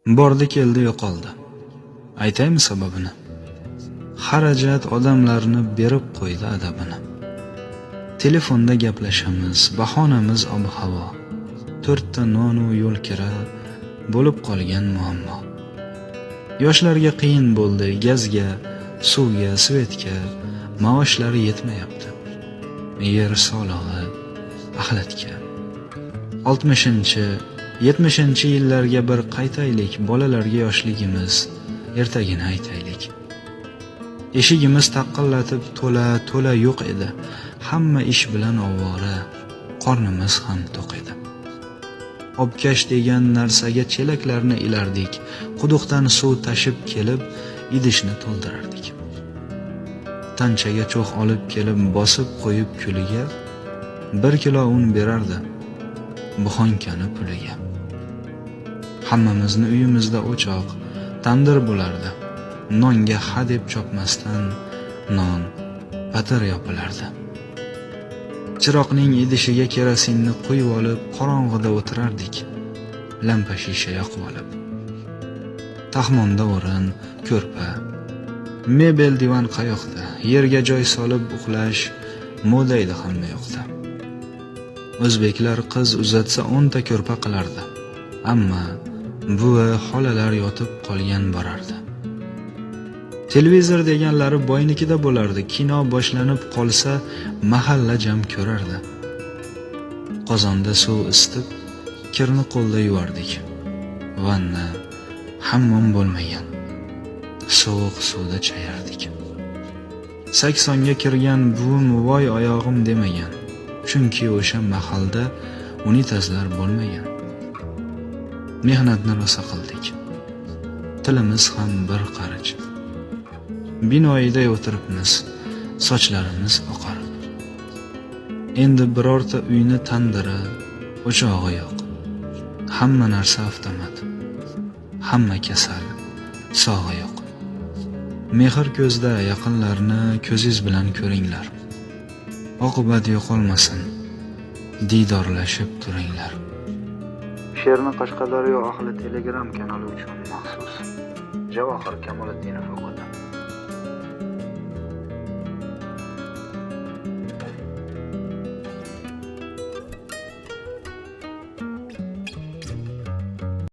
Bordi keldi yo'qoldi. Aytaymi sababini? Xarajat odamlarni berib qo'ydi adabini. Telefonda gaplashamiz, bahonamiz ob-havo. To'rtta nonu yo'l kira bo'lib qolgan muammo. Yoshlarga qiyin bo'ldi, gazga, suvga, svetga maoshlari yetmayapti. Yer solig'i, axlatga. 60-, 70-yillarga bir qaytaylik, bolalarga yoshligimiz ertagini aytaylik. Eshigimiz taqillatib to'la-to'la yo'q edi. Hamma ish bilan ovora, qornimiz ham to'q edi. Obkash degan narsaga chelaklarni ilardik, quduqdan suv tashib kelib, idishni to'ldirardik. Tanchaga cho'g' olib kelib bosib qo'yib kuliga 1 kilo un berardi buxonkani puliga. Hammamizni uyimizda o'choq, tandir bo'lardi. Nonga ha deb chopmasdan non patir yopilardi. Chiroqning idishiga kerosinni quyib olib, qorong'ida o'tirardik. Lampa shisha yoqib olib. Taxmonda o'rin, ko'rpa, mebel divan qayoqda, yerga joy solib uxlash moda edi hamma yoqda. O'zbeklar qiz uzatsa 10 ta ko'rpa qilardi. Amma buvi xolalar yotib qolgan borardi. Televizor deganlari boynikida bo'lardi. Kino boshlanib qolsa mahalla jam ko'rardi. Qozonda suv isitib, kirni qo'lda yuvardik. Vanna, hammom bo'lmagan. Sovuq suvda chayardik. 80ga kirgan buvim voy oyog'im demagan. Chunki o'sha mahalda unitazlar bo'lmagan. Mehnatni rosa qildik. Tilimiz ham bir qarich. Binoyida o'tiribmiz, sochlarimiz oqarib. Endi birorta uyni tandiri, o'chog'i yo'q. Hamma narsa avtomat. Hamma kasal, sog'i yo'q. Mehr ko'zda yaqinlarni ko'zingiz bilan ko'ringlar. Oqibat yo'qolmasin, diydorlashib turinglar. She'rni Qashqadaryo ahli Telegram kanali uchun maxsus Javohir Kamoliddinov o'qidi.